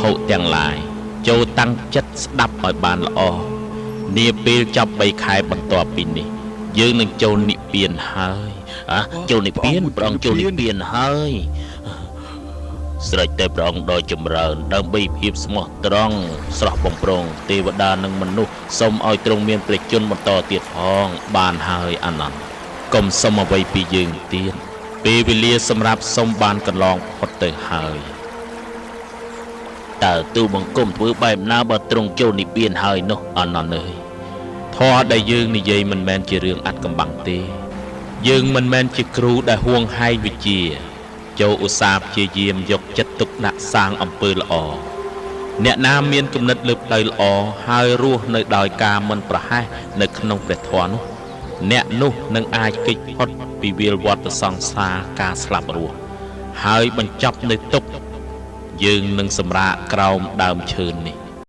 ខុទាំងឡាយ ចូលតាំងចិត្តស្ដាប់ឲ្យបានល្អ នាពេលចប់3ខែបន្ទាប់ពីនេះ យើងនឹងចូលនិព្វានហើយ។ អចូលនិព្វាន? ព្រះអង្គចូលនិព្វានហើយ ស្រេចតែព្រះអង្គដ៏ចម្រើន ដើម្បីភាពស្មោះត្រង់ស្រស់បំព្រងទេវតានិងមនុស្ស សូមឲ្យទ្រង់មានព្រះជន្មបន្តទៀតផង។ បានហើយអានន្ទ កុំសុំអ្វីពីយើងទៀត ពេលវេលាសម្រាប់សុំបានកន្លងផុតទៅហើយ។ តើទូបង្គំធ្វើបែបណាបើទ្រង់ចូលនិព្វានហើយនោះ? អនន្តអើយ ធម៌ដែលយើងនិយាយមិនមែនជារឿងអាត់កំបាំងទេ យើងមិនមែនជាគ្រូដែលហួងហែងវិជ្ជា ចូលឧស្សាហ៍ព្យាយាមយកចិត្តទុកដាក់សាងអំពើល្អ។ អ្នកណាមានគំនិតលើផ្លូវល្អ ហើយរស់នៅដោយការមិនប្រហែសនៅក្នុងព្រះធម៌នោះ អ្នកនោះនឹងអាចគេចផុតពីវាលវដ្តសង្សារការស្លាប់រស់ ហើយបញ្ចប់នៅទុក្ខ។ យើងនឹងសម្រាកក្រោមដើមឈើនេះ។